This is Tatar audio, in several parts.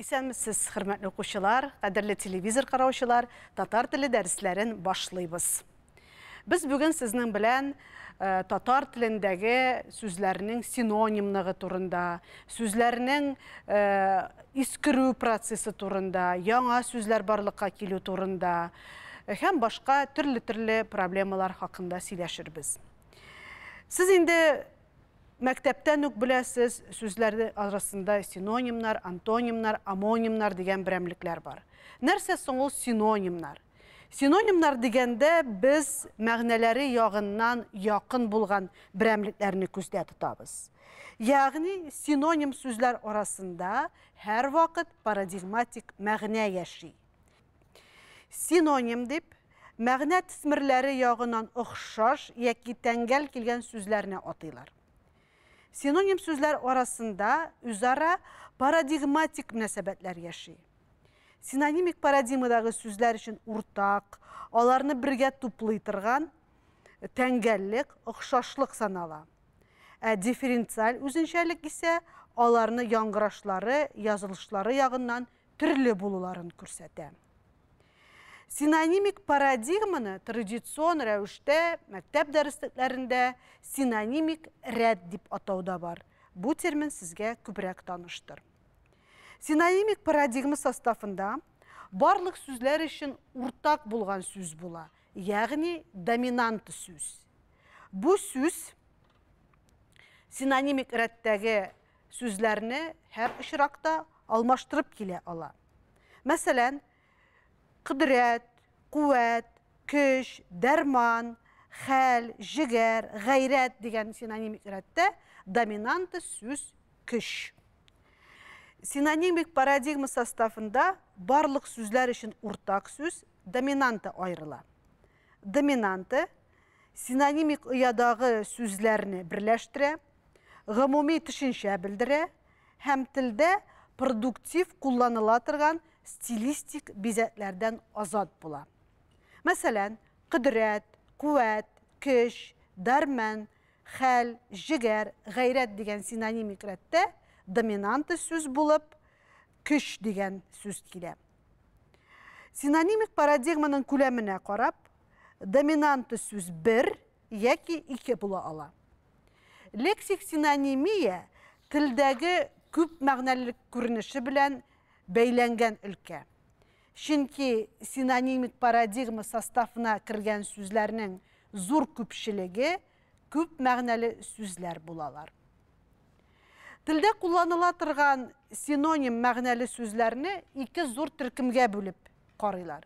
Исәнмесез, хөрмәтле укучылар, кадерле телевизор караучылар, татар теле дәресләрен башлыйбыз. Без бүген сезнең белән э, татар телендәге сүзләрнең синонимлыгы турында, сүзләрнең э, искерү процессы турында, яңа сүзләр барлыкка килү турында э, һәм башка төрле-төрле проблемалар хакында сөйләшербез. Сез инде мәктәптән үк беләсез, сүзләр арасында синонимнар, антонимнар, омонимнар дигән берәмлекләр бар. Нәрсә соң ул синонимнар? Синонимнар дигәндә без мәгънәләре ягыннан якын булган берәмлекләрне күздә тотабыз. Ягъни синоним сүзләр арасында һәрвакыт парадигматик мәгънә яши. Синоним дип, мәгънә төсмерләре ягыннан охшаш яки тәңгәл килгән сүзләрне атыйлар. Синоним сүзләр арасында үзара парадигматик мөнәсәбәтләр яши. Синонимик парадигмадагы сүзләр өчен уртак, аларны бергә туплый торган тәңгәллек, охшашлык санала. Ә дифференциаль үзенчәлек исә аларны яңгырашлары, язылышлары ягыннан төрле булуларын күрсәтә. Синонимик парадигманы традицион рәвештә мәктәп дәреслекләрендә синонимик рәт дип атау да бар. Бу термин сезгә күбрәк таныштыр. Синонимик парадигма составында барлык сүзләр өчен уртак булган сүз була, ягъни доминант сүз. Бу сүз синонимик рәттәге сүзләрне һәр очракта алмаштырып килә ала. Мәсәлән, кодрәт, куәт, көч, дәрман, хәл, җегәр, гайрәт дигән синонимик рәттә доминанты сүз көч. Синонимик парадигма составында барлык сүзләр өчен уртак сүз доминанты аерыла. Доминанты синонимик оядагы сүзләрне берләштерә, гомуми төшенчә белдерә һәм телдә продуктив кулланыла торган стилистик бизәкләрдән азат була. Мәсәлән, кодрәт, куәт, көч, дәрмән, хәл, җегәр, гайрәт дигән синонимик рәттә доминанты сүз булып көч дигән сүз килә. Синонимик парадигманың күләменә карап, доминанты сүз бер яки ике була ала. Лексик синонимия телдәге күп мәгънәлелек күренеше белән бәйләнгән өлкә. Чөнки синонимик парадигма составына кергән сүзләрнең зур күпчелеге күп мәгънәле сүзләр булалар. Телдә кулланыла торган синоним мәгънәле сүзләрне ике зур төркемгә бүлеп карыйлар.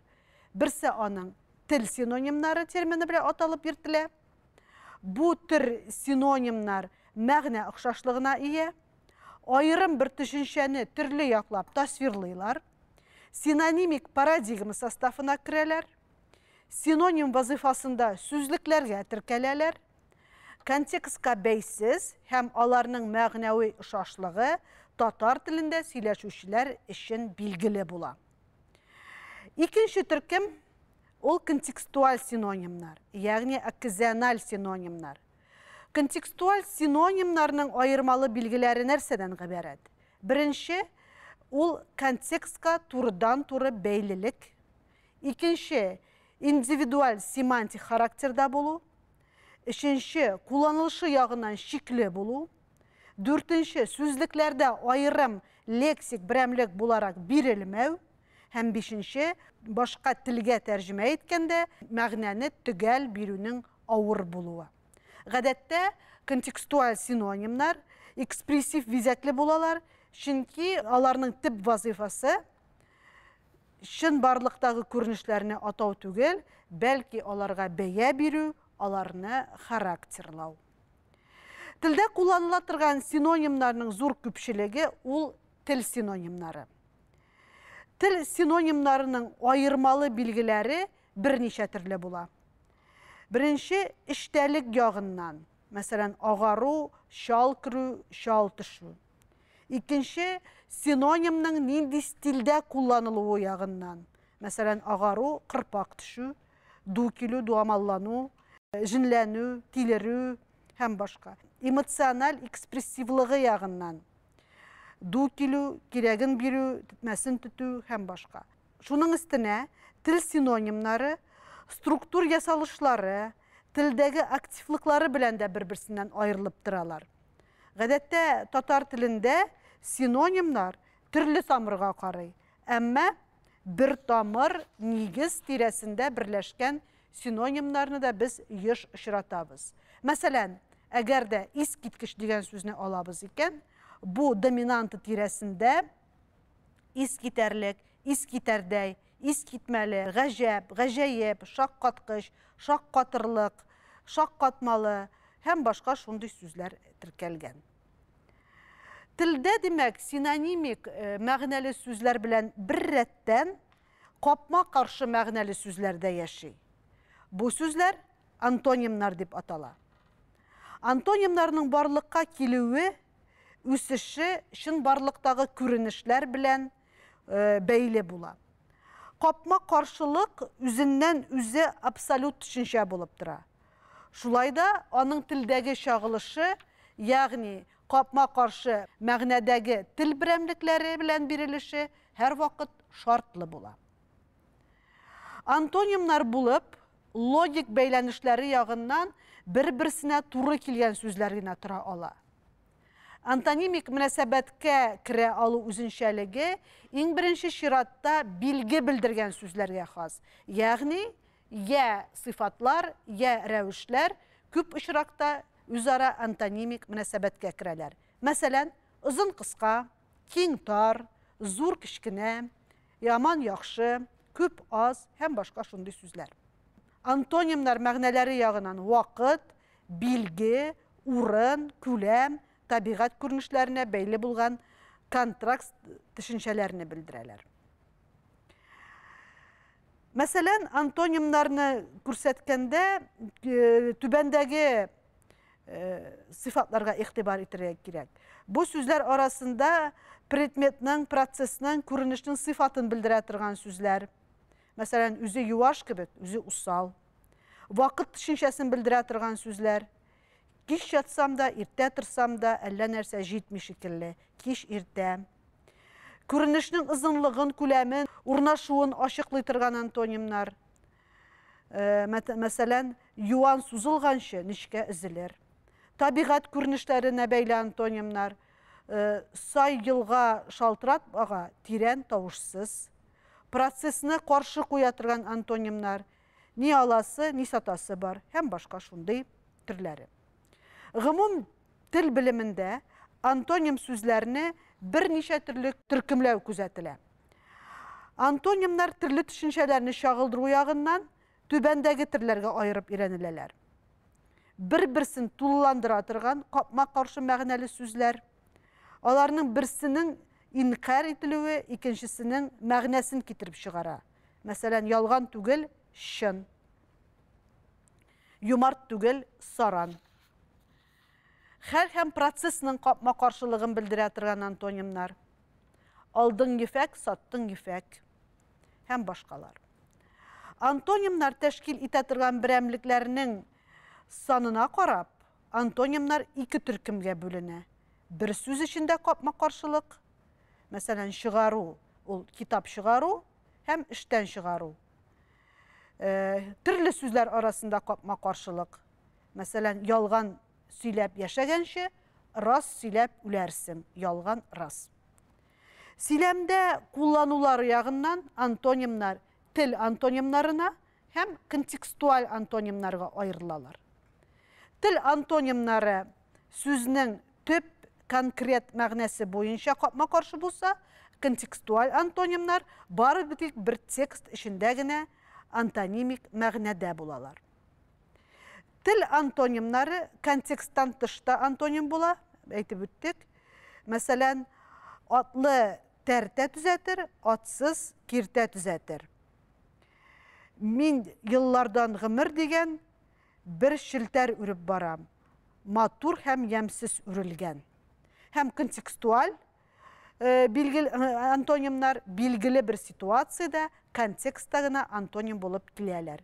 Берсе аның тел синонимнары термины белән аталып йөртелә. Бу төр синонимнар мәгънә охшашлыгына ия. Аерым бер төшенчәне төрле яклап тасвирлыйлар. Синонимик парадигма составына керәләр. Синоним вазыйфасында сүзлекләргә теркәләләр. Контекстка бәйсез һәм аларның мәгънәви ошашлыгы татар телендә сөйләшүчеләр өчен билгеле була. Икенче төркем ул контекстуаль синонимнар, ягъни окказиональ синонимнар. Контекстуаль синонимнарның аермалы билгеләре нәрсәдән гыйбарәт? Беренче, ул контекстка турыдан-туры бәйлелек. Икенче, индивидуаль семантик характерда булу. Өченче, кулланылышы ягыннан шикле булу. Дүртенче, сүзлекләрдә аерым лексик берәмлек буларак бирелмәү. Һәм бишенче, башка телгә тәрҗемә иткәндә мәгънәне төгәл бирүнең авыр булуы. Гадәттә, контекстуаль синонимнар экспрессив бизәкле булалар, чөнки аларның төп вазыйфасы чынбарлыктагы күренешләрне атау түгел, бәлки аларга бәя бирү, аларны характерлау. Телдә кулланыла торган синонимнарның зур күпчелеге ул тел синонимнары. Тел синонимнарының аермалы билгеләре берничә төрле була. Беренче, эчтәлек ягыннан, мәсәлән, агару, чал керү, чал төшү. Икенче, синонимның нинди стильдә кулланылуы ягыннан, мәсәлән, агару, кырпак төшү, ду килү, дуамаллану, җенләнү, тилерү һәм башка. Эмоциональ экспрессивлыгы ягыннан. ду килү, кирәген бирү, тетмәсен тетү һәм башка. Шуның өстенә тел синонимнары, структур ясалышлары, телдәге активлыклары белән дә бер-берсеннән аерылып торалар. Гадәттә татар телендә синонимнар төрле тамырга карый, әмма бер тамыр нигез тирәсендә берләшкән синонимнарны да без еш очратабыз. Мәсәлән, әгәр дә искиткеч дигән сүзне алабыз икән, бу доминанта тирәсендә искитәрлек, искитәрдәй, искитмәле, гаҗәп, гаҗәеп, шаккаткыч, шаккатырлык, шаккатмалы һәм башка шундый сүзләр теркәлгән. Телдә, димәк, синонимик мәгънәле сүзләр белән бер рәттән капма-каршы мәгънәле сүзләр дә яши. Бу сүзләр антонимнар дип атала. Антонимнарның барлыкка килүе, үсеше чынбарлыктагы күренешләр белән бәйле була. Капма-каршылык үзеннән үзе абсолют төшенчә булып тора. Шулай да аның телдәге чагылышы, ягъни капма-каршы мәгънәдәге тел берәмлекләре белән бирелеше һәрвакыт шартлы була. Антонимнар булып, логик бәйләнешләре ягыннан бер-берсенә туры килгән сүзләр генә тора ала. Антонимик мөнәсәбәткә керә алу үзенчәлеге иң беренче чиратта билге белдергән сүзләргә хас. Ягъни, я сыйфатлар, я рәвешләр күп очракта үзара антонимик мөнәсәбәткә керәләр. Мәсәлән, озын-кыска, киң-тар, зур-кечкенә, яман-яхшы, күп-аз һәм башка шундый сүзләр. Антонимнар мәгънәләре ягыннан вакыт, билге, урын, күләм, табигать күренешләренә бәйле булган контракт төшенчәләрне белдерәләр. Мәсәлән, антонимнарны күрсәткәндә түбәндәге сыйфатларга игътибар итәргә кирәк. Бу сүзләр арасында предметның, процессның, күренешнең сыйфатын белдерә торган сүзләр. Мәсәлән, үзе юаш кебек, үзе усал. Вакыт төшенчәсен белдерә торган сүзләр. Кич ятсам да, иртә торсам да, әллә нәрсә җитми шикелле. Кич иртә. Күренешнең озынлыгын, күләмен, урнашуын ачыклый торган антонимнар. Мәсәлән, юан сузылганчы нечкә өзелер. Табигать күренешләренә бәйле антонимнар. Сай елга шалтырат ага, тирән тавышсыз. Процессны каршы куя торган антонимнар. Ни аласы, ни сатасы бар һәм башка шундый төрләре. Гомум тел белемендә антоним сүзләрне берничә төрле төркемләү күзәтелә. Антонимнар төрле төшенчәләрне чагылдыру ягыннан түбәндәге төрләргә аерып өйрәнеләләр. Бер-берсен тулыландыра торган капма-каршы мәгънәле сүзләр. Аларның берсенең инкарь ителүе икенчесенең мәгънәсен китереп чыгара. Мәсәлән, ялган түгел, чын. Юмарт түгел, саран. Хәл һәм процессның капма-каршылыгын белдерә торган антонимнар. Алдың ефәк, саттың ефәк. Һәм башкалар. Антонимнар тәшкил итә торган берәмлекләрнең санына карап, антонимнар ике төркемгә бүленә. Бер сүз эчендә капма-каршылык, мәсәлән, чыгару, ул китап чыгару һәм эштән чыгару. Төрле сүзләр арасында капма-каршылык. Мәсәлән, ялган сөйләп яшәгәнче, рас сөйләп үләрсең. Ялган рас. Сөйләмдә кулланулары ягыннан антонимнар тел антонимнарына һәм контекстуаль антонимнарга аерылалар. Тел антонимнары сүзнең төп конкрет мәгънәсе буенча капма-каршы булса, контекстуаль антонимнар бары тик бер текст эчендә генә антонимик мәгънәдә булалар. Тел антонимнары контексттан тыш та антоним була, әйтеп үттек. Мәсәлән, атлы тәртә төзәтер, атсыз киртә төзәтер. Мин еллардан гомер дигән бер челтәр үреп барам. Матур һәм ямьсез үрелгән. Һәм контекстуаль билгеле антонимнар билгеле бер ситуациядә контекстта гына антоним булып киләләр.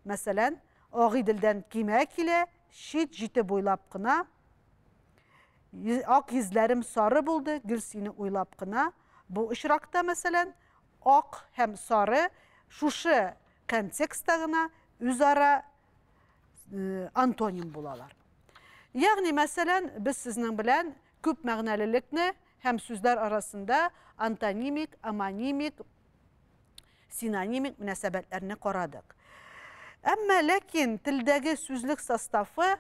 Мәсәлән, Агыйделдән кимә килә, чит җите буйлап кына. Ак йөзләрем сары булды, гел сине уйлап кына. Бу очракта, мәсәлән, ак һәм сары шушы контекстта гына үзара антоним булалар. Ягъни, мәсәлән, без сезнең белән күп мәгънәлелекне һәм сүзләр арасында антонимик, омонимик, синонимик мөнәсәбәтләрне карадык. Әмма ләкин телдәге сүзлек составы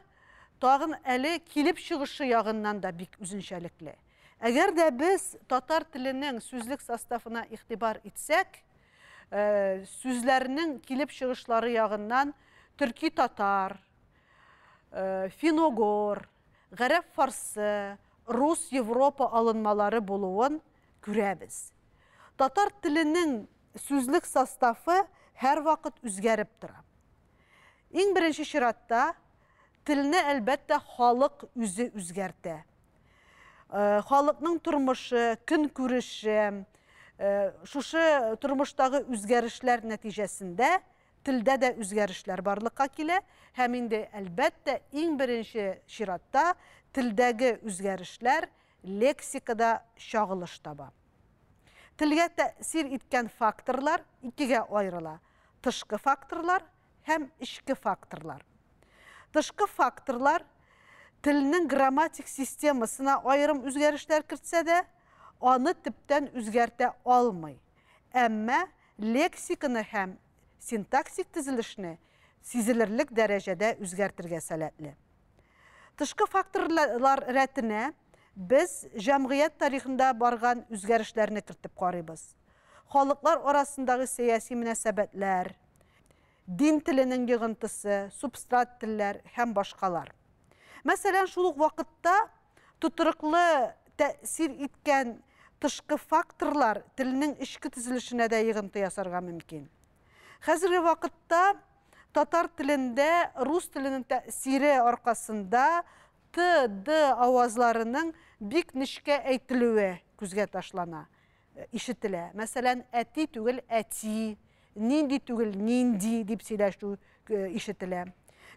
тагын әле килеп чыгышы ягыннан да бик үзенчәлекле. Әгәр дә без татар теленең сүзлек составына игътибар итсәк, сүзләрнең килеп чыгышлары ягыннан төрки-татар, финогор, гарәп-фарсы, рус-европа алынмалары булуын күрәбез. Татар теленең сүзлек составы һәрвакыт үзгәреп тора. Иң беренче чиратта телне, әлбәттә, халык үзе үзгәртә. Халыкның тормышы, көнкүреше, шушы тормыштагы үзгәрешләр нәтиҗәсендә телдә дә үзгәрешләр барлыкка килә һәм инде, әлбәттә, иң беренче чиратта телдәге үзгәрешләр лексикада чагылыш таба. Телгә тәэсир иткән факторлар икегә аерыла: тышкы факторлар һәм эчке факторлар. Тышкы факторлар телнең грамматик системасына аерым үзгәрешләр кертсә дә, аны төптән үзгәртә алмый. Әмма лексиканы һәм синтаксик төзелешне сизелерлек дәрәҗәдә үзгәртергә сәләтле. Тышкы факторлар рәтенә без җәмгыять тарихында барган үзгәрешләрне кертеп карыйбыз. Халыклар арасындагы сәяси мөнәсәбәтләр, дин теленең йогынтысы, субстрат телләр һәм башкалар. Мәсәлән, шул ук вакытта тотрыклы тәэсир иткән тышкы факторлар телнең эчке төзелешенә дә йогынты ясарга мөмкин. Хәзерге вакытта татар телендә рус теленең тәэсире аркасында Т, Д авазларының бик нечкә әйтелүе күзгә ташлана, ишетелә. Мәсәлән, әти түгел әти, нинди түгел нинди дип сөйләшү ишетелә.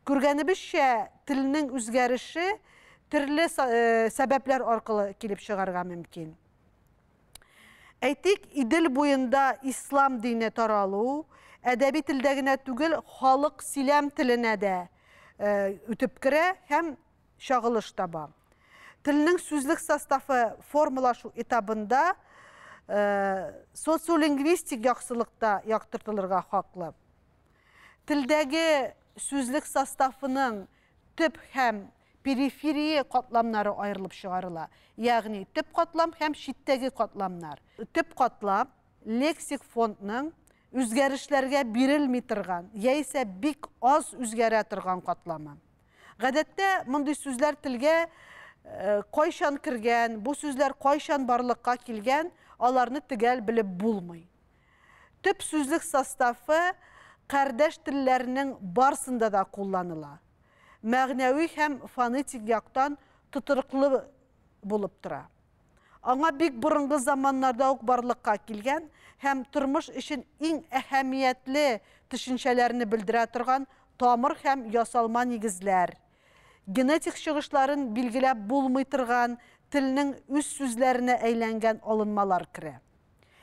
Күргәнебезчә, телнең үзгәреше төрле сәбәпләр аркылы килеп чыгарга мөмкин. Әйтик, Идел буенда ислам дине таралу, әдәби телдә генә түгел, халык сөйләм теленә дә үтеп керә һәм чагылыш таба. Телнең сүзлек составы формалашу этабында социолингвистик яктылыкта яктыртылырга хаклы. Телдәге сүзлек составының төп һәм периферия катламнары аерылып чыгарыла, ягъни төп катлам һәм читтәге катламнар. Төп катлам лексик фондның үзгәрешләргә бирелми торган яисә бик аз үзгәрә торган катламы. Гадәттә, мондый сүзләр телгә кайчан кергән, бу сүзләр кайчан барлыкка килгән, аларны төгәл белеп булмый. Төп сүзлек составы кардәш телләрнең барсында да кулланыла. Мәгънәви һәм фонетик яктан тотрыклы булып тора. Аңа бик борынгы заманнарда ук барлыкка килгән һәм тормыш өчен иң әһәмиятле төшенчәләрне белдерә торган тамыр һәм ясалма нигезләр, генетик чыгышларын билгеләп булмый торган телнең үз сүзләренә әйләнгән алынмалар керә.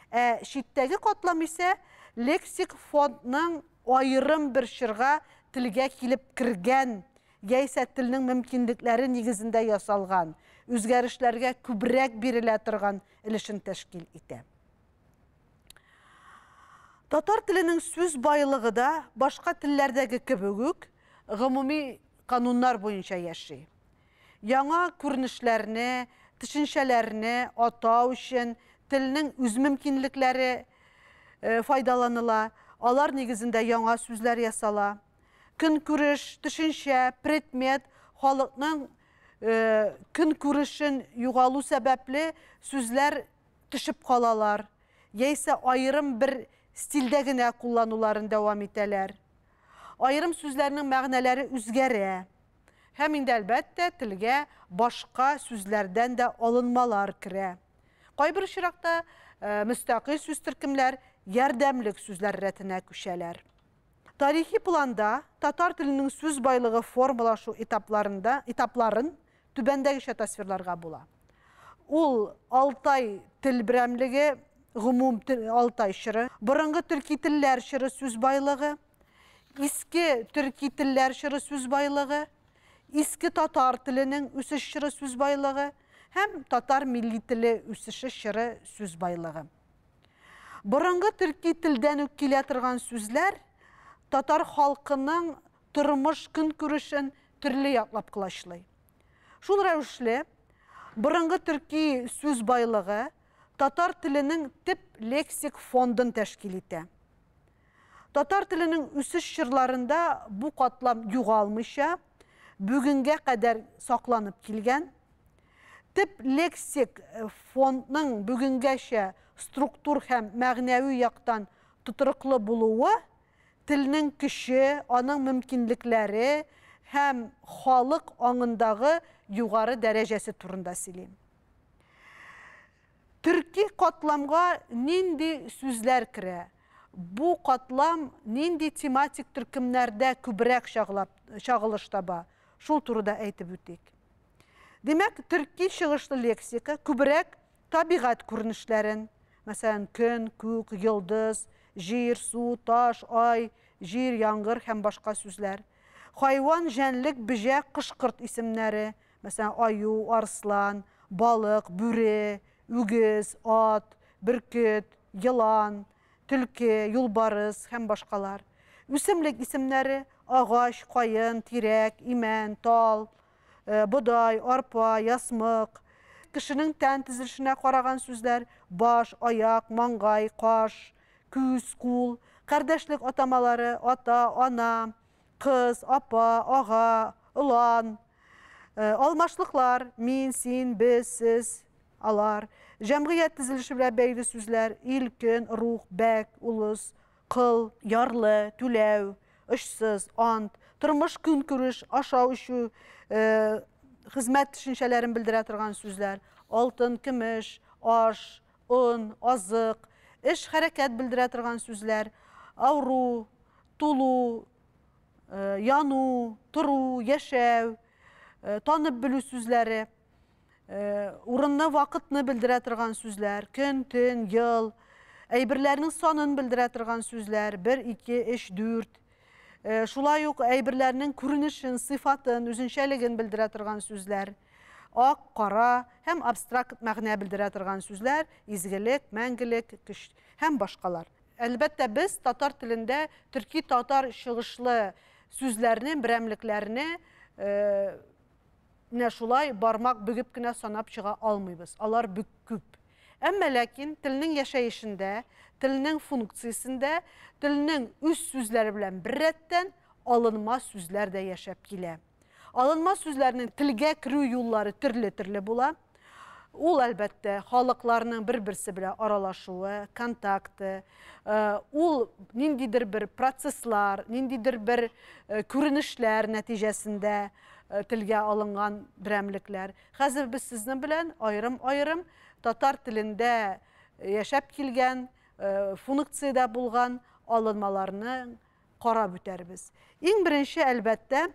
Ә читтәге катлам исә лексик фондның аерым бер чорга телгә килеп кергән яисә телнең мөмкинлекләре нигезендә ясалган, үзгәрешләргә күбрәк бирелә торган өлешен тәшкил итә. Татар теленең сүз байлыгы да башка телләрдәге кебек үк гомуми кануннар буенча яши. Яңа күренешләрне, төшенчәләрне атау өчен телнең үз мөмкинлекләре файдаланыла, алар нигезендә яңа сүзләр ясала. Көнкүреш, төшенчә, предмет халыкның көнкүрешен югалу сәбәпле сүзләр төшеп калалар, яисә аерым бер стильдә генә куллануларын дәвам итәләр. Аерым сүзләрнең мәгънәләре үзгәрә. Һәм инде, әлбәттә, телгә башка сүзләрдән дә алынмалар керә. Кайбер очракта мөстәкыйль сүз төркемләр ярдәмлек сүзләр рәтенә күчәләр. Тарихи планда татар теленең сүз байлыгы формалашу этапларында этапларын түбәндәгечә тасвирларга була. Ул Алтай тел берәмлеге, гомум Алтай чоры, борынгы төрки телләр чоры сүз байлыгы, иске төрки телләр чоры сүз байлыгы, иске татар теленең үсеш чоры сүз байлыгы һәм татар милли теле үсеше чоры сүз байлыгы. Борынгы төрки телдән үк килә торган сүзләр татар халкының тормыш көнкүрешен төрле яклап колачлый. Шул рәвешле, борынгы төрки сүз байлыгы татар теленең төп лексик фондын тәшкил итә. Татар теленең үсеш чорларында бу катлам югалмыйча, бүгенгә кадәр сакланып килгән. Төп лексик фондның бүгенгәчә структур һәм мәгънәви яктан тотрыклы булуы телнең көче, аның мөмкинлекләре һәм халык аңындагы югары дәрәҗәсе турында сөйли. Төрки катламга нинди сүзләр керә? Бу катлам нинди тематик төркемнәрдә күбрәк чагылыш таба? Шул турыда әйтеп үтик. Димәк, төрки чыгышлы лексика күбрәк табигать күренешләрен, мәсәлән, көн, күк, йолдыз, җир, су, таш, ай, җир, яңгыр һәм башка сүзләр. Хайван, җәнлек, бөҗәк, кош-корт исемнәре, мәсәлән, аю, арыслан, балык, бүре, үгез, ат, бөркет, елан, төлке, юлбарыс һәм башкалар. Үсемлек исемнәре, агач, каен, тирәк, имән, тал, бодай, арпа, ясмык. Кешенең тән төзелешенә караган сүзләр, баш, аяк, маңгай, каш, күз, кул, кардәшлек атамалары, ата, ана, кыз, апа, ага, олан, алмашлыклар, мин, син, без, сез, алар, җәмгыять төзелеше белән бәйле сүзләр, ил, көн, рух, бәк, улус, кыл, ярлы, түләү, очсыз, ант, тормыш, көнкүреш, ашау-эчү, хезмәт төшенчәләрен белдерә торган сүзләр, алтын, көмеш, аш, он, азык, эш, хәрәкәт белдерә торган сүзләр, авыру, тулу, яну, тору, яшәү, танып белү сүзләре, урынны, вакытны белдерә торган сүзләр, көн, төн, ел, әйберләрнең санын белдерә торган сүзләр, 1, 2, 3, 4. Шулай ук әйберләрнең күренешен, сыйфатын, үзенчәлеген белдерә торган сүзләр, ак, кара һәм абстракт мәгънә белдерә торган сүзләр, изгелек, мәңгелек, көч һәм башкалар. Әлбәттә, без татар телендә төрки-татар чыгышлы сүзләрне, берәмлекләрне менә шулай бармак бөгеп кенә санап чыга алмыйбыз. Алар бик күп. Әмма ләкин телнең яшәешендә, телнең функциясендә, телнең үз сүзләре белән беррәттән алынма сүзләр дә яшәп килә. Алынма сүзләрнең телгә керү юллары төрле-төрле була. Ул, әлбәттә, халыкларның бер-берсе белән аралашуы, контакты, ул ниндидер бер процесслар, ниндидер бер күренешләр нәтиҗәсендә телгә алынган берәмлекләр. Хәзер без сезнең белән аерым-аерым татар телендә яшәп килгән, функциядә булган алынмаларны карап үтәрбез. Иң беренче, әлбәттә,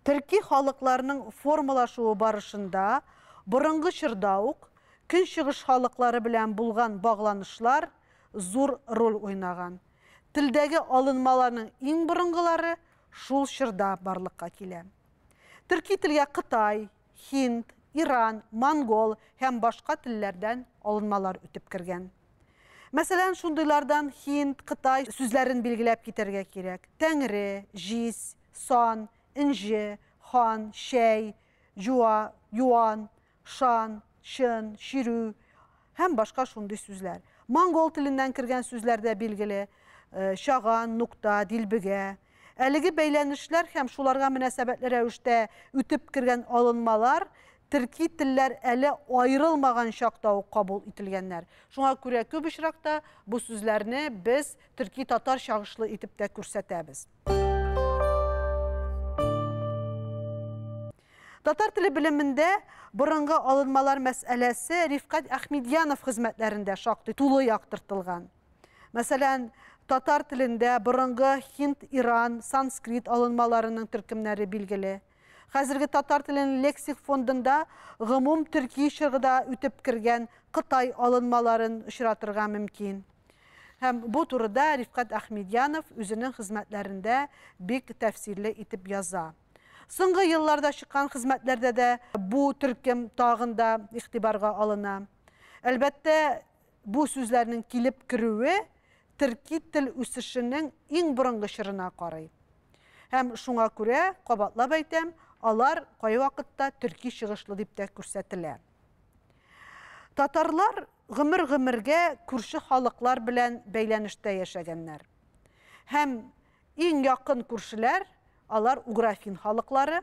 төрки халыкларның формалашуы барышында борынгы чорда ук көнчыгыш халыклары белән булган багланышлар зур роль уйнаган. Телдәге алынмаларның иң борынгылары шул чорда барлыкка килә. Төрки телгә Кытай, Һинд, Иран, Монгол һәм башка телләрдән алынмалар үтеп кергән. Мәсәлән, шундыйлардан Һинд, Кытай сүзләрен билгеләп китәргә кирәк. Тәңре, җиз, сан, энҗе, хан, чәй, җуа, юан, шан, чын, чирү һәм башка шундый сүзләр. Монгол теленнән кергән сүзләр дә билгеле. Чаган, нукта, дилбегә. Әлеге бәйләнешләр һәм шуларга мөнәсәбәтле рәвештә үтеп кергән алынмалар төрки телләр әле аерылмаган чакта ук кабул ителгәннәр. Шуңа күрә күп очракта бу сүзләрне без төрки-татар чагышлы итеп тә күрсәтәбез. Татар теле белемендә борынгы алынмалар мәсьәләсе Рифкать Әхмедьянов хезмәтләрендә шактый тулы яктыртылган. Мәсәлән, татар телендә борынгы һинд, иран, санскрит алынмаларының төркемнәре билгеле. Хәзерге татар теленең лексик фондында гомум төрки чоргыда үтеп кергән кытай алынмаларын очратырга мөмкин. Һәм бу турыда Рифкать Әхмедьянов үзенең хезмәтләрендә бик тәфсилле итеп яза. Соңгы елларда чыккан хезмәтләрдә дә бу төркем тагын да игътибарга алына. Әлбәттә, бу сүзләрнең килеп керүе төрки тел үсешенең иң борынгы чорына карый. Һәм шуңа күрә, кабатлап әйтәм, алар кайвакытта төрки чыгышлы дип тә күрсәтелә. Татарлар гомер-гомергә күрше халыклар белән бәйләнештә яшәгәннәр. Һәм иң якын күршеләр алар угрофин халыклары,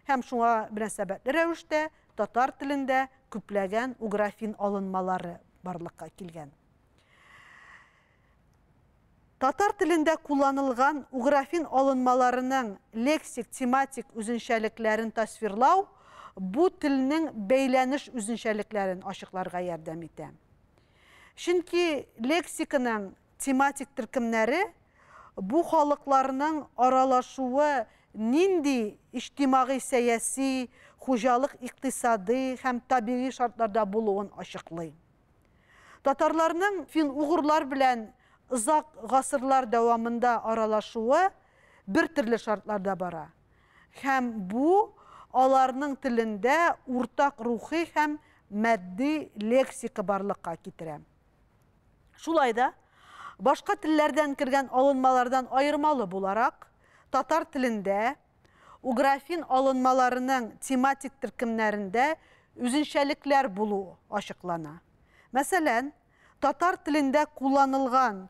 һәм шуңа мөнәсәбәтле рәвештә татар телендә күпләгән угрофин алынмалары барлыкка килгән. Татар телендә кулланылган угрофин алынмаларының лексик-тематик үзенчәлекләрен тасвирлау бу телнең бәйләнеш үзенчәлекләрен ачыкларга ярдәм итә. Чөнки лексиканың тематик төркемнәре бу халыкларның аралашуы нинди иҗтимагый-сәяси, хуҗалык-икътисадый һәм табигый шартларда булуын ачыклый. Татарларның фин-угырлар белән озак гасырлар дәвамында аралашуы бер төрле шартларда бара. Һәм бу аларның телендә уртак рухи һәм матди лексика барлыкка китерә. Шулай да, башка телләрдән кергән алынмалардан аермалы буларак, татар телендә угрофин алынмаларының тематик төркемнәрендә үзенчәлекләр булу ачыклана. Мәсәлән, татар телендә кулланылган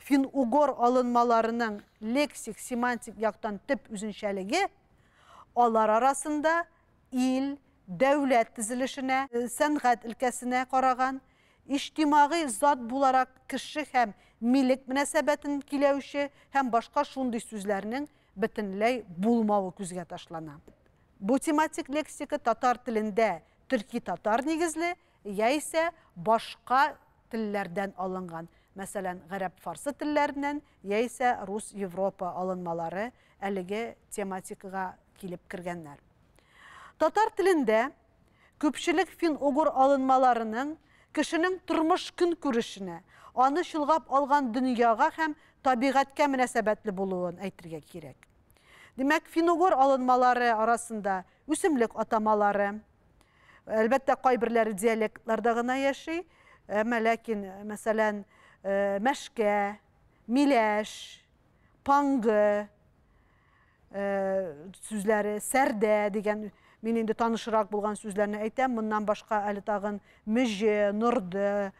фин-угор алынмаларының лексик-семантик яктан төп үзенчәлеге алар арасында ил, дәүләт төзелешенә, сәнгать өлкәсенә караган, иҗтимагый зат буларак кеше һәм милек мөнәсәбәтен киләүче һәм башка шундый сүзләрнең бөтенләй булмавы күзгә ташлана. Бу тематик лексика татар телендә төрки-татар нигезле яисә башка телләрдән алынган, мәсәлән, гарәп-фарсы телләреннән яисә рус-европа алынмалары әлеге тематикага килеп кергәннәр. Татар телендә күпчелек фин-угор алынмаларының кешенең тормыш көнкүрешенә, аны чолгап алган дөньяга һәм табигатькә мөнәсәбәтле булуын әйтергә кирәк. Димәк, фин-угор алынмалары арасында үсемлек атамалары, әлбәттә, кайберләре диалектларда гына яши, әмма ләкин, мәсәлән, мәшкә, миләш, паңгы сүзләре, сәрдә дигән, мин инде танышрак булган сүзләрне әйтәм, моннан башка әле тагын мөҗе, норды,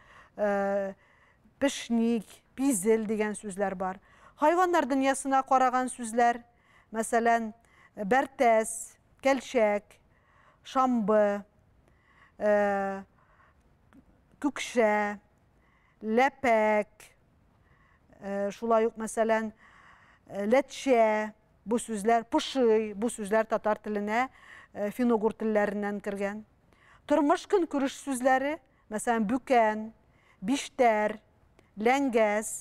пешник, пизел дигән сүзләр бар. Хайваннар дөньясына караган сүзләр, мәсәлән, бәртәс, кәлчәк, шамбы, күкшә, ләпәк, шулай ук, мәсәлән, ләтчә, бу сүзләр, пошый, бу сүзләр татар теленә фин-угор телләреннән кергән. Тормыш көнкүреш сүзләре, мәсәлән, бүкән, биштәр, ләңгәз,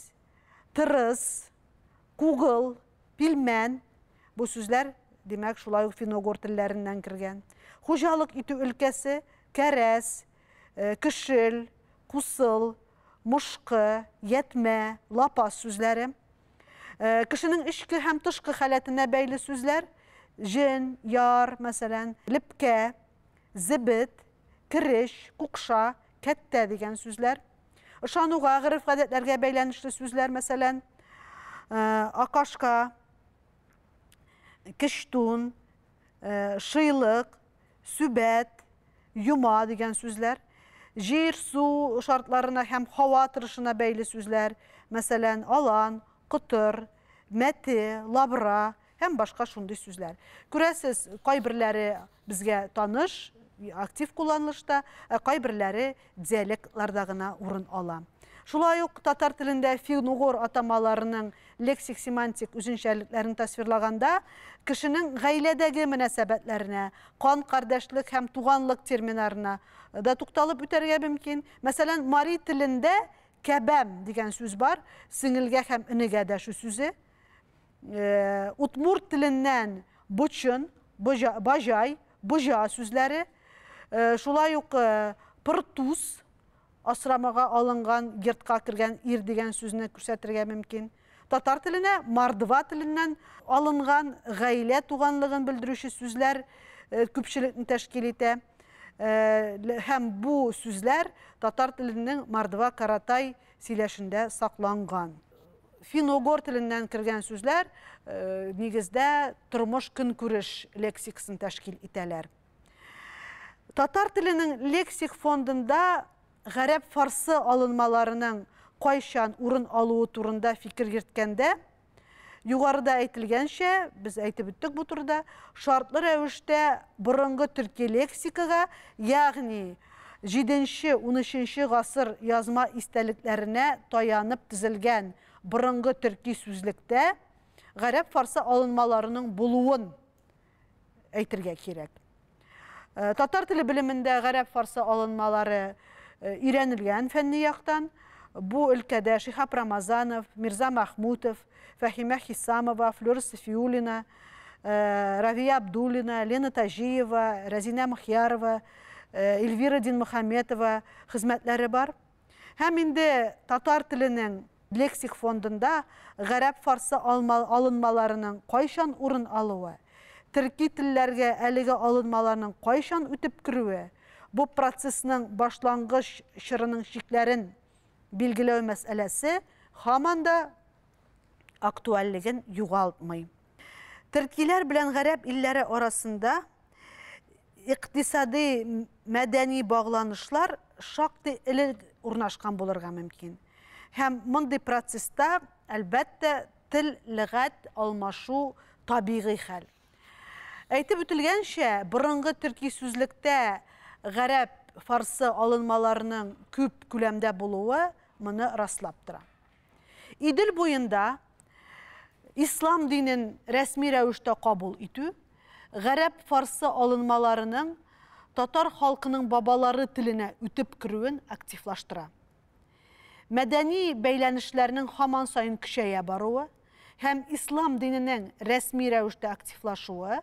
тырыс, кугыл, пилмән, бу сүзләр, димәк, шулай ук фин-угор телләреннән кергән. Хуҗалык итү өлкәсе, кәрәз, көшел, кусыл, мушкы, ятмә, лапас сүзләре. Кешенең эчке һәм тышкы халәтенә бәйле сүзләр, җен, яр, мәсәлән, лепкә, зебет, кереш, кукша, кәттә дигән сүзләр. Ышануга, гореф-гадәтләргә бәйләнешле сүзләр, мәсәлән, акашка, кечтун, шыйлык, сүбәт, йома дигән сүзләр. Җир, су шартларына һәм һава торышына бәйле сүзләр, мәсәлән, алан, котыр, мәте, лабра һәм башка шундый сүзләр. Күрәсез, кайберләре безгә таныш, актив кулланылышта, ә кайберләре диалектларда гына урын ала. Шулай ук татар телендә фин-угор атамаларының лексик-семантик үзенчәлекләрен тасвирлаганда, кешенең гаиләдәге мөнәсәбәтләренә, кан кардәшлек һәм туганлык терминнарына да тукталып үтәргә мөмкин. Мәсәлән, мари телендә кәбәм дигән сүз бар, сеңелгә һәм энегә дәшү сүзе. Удмурт теленнән бочын, баҗай, боҗа сүзләре, шулай ук пыртуз, асрамага алынган, йортка кергән ир дигән сүзне күрсәтергә мөмкин. Татар теленә мордва теленнән алынган гаилә туганлыгын белдерүче сүзләр күпчелекне тәшкил итә. Һәм бу сүзләр татар теленең мордва каратай сөйләшендә сакланган. Фин-угор теленнән кергән сүзләр нигездә тормыш көнкүреш лексикасын тәшкил итәләр. Татар теленең лексик фондында гарәп-фарсы алынмаларының кайчан урын алуы турында фикер йөрткәндә, югарыда әйтелгәнчә, без әйтеп үттек бу турыда, шартлы рәвештә борынгы төрки лексикага, ягъни 7-13 гасыр язма истәлекләренә таянып төзелгән борынгы төрки сүзлектә гарәп-фарсы алынмаларының булуын әйтергә кирәк. Татар теле белемендә гарәп-фарсы алынмалары өйрәнелгән фәнни яктан. Бу өлкәдә Шиһап Рамазанов, Мирза Махмутов, Фәһимә Хисамова, Флюра Сафиуллина, Равия Абдуллина, Лена Таҗиева, Рәзинә Мөхьярова, Эльвира Динмөхәммәтова хезмәтләре бар. Һәм инде татар теленең лексик фондында гарәп-фарсы алынмаларының кайчан урын алуы, төрки телләргә әлеге алынмаларның кайчан үтеп керүе, бу процессның башлангыч чорының чикләрен билгеләү мәсьәләсе һаман да актуальлеген югалтмый. Төркиләр белән гарәп илләре арасында икътисади, мәдәни багланышлар шактый элек урнашкан булырга мөмкин. Һәм мондый процесста, әлбәттә, тел, лөгать алмашу табигый хәл. Әйтеп үтелгәнчә, борынгы төрки сүзлектә гарәп, фарсы алынмаларының күп күләмдә булуы моны раслап тора. Идел буенда ислам динен рәсми рәвештә кабул итү, гарәп-фарсы алынмаларының татар халкының бабалары теленә үтеп керүен активлаштыра. Мәдәни бәйләнешләрнең һаман саен көчәя баруы һәм ислам диненең рәсми рәвештә активлашуы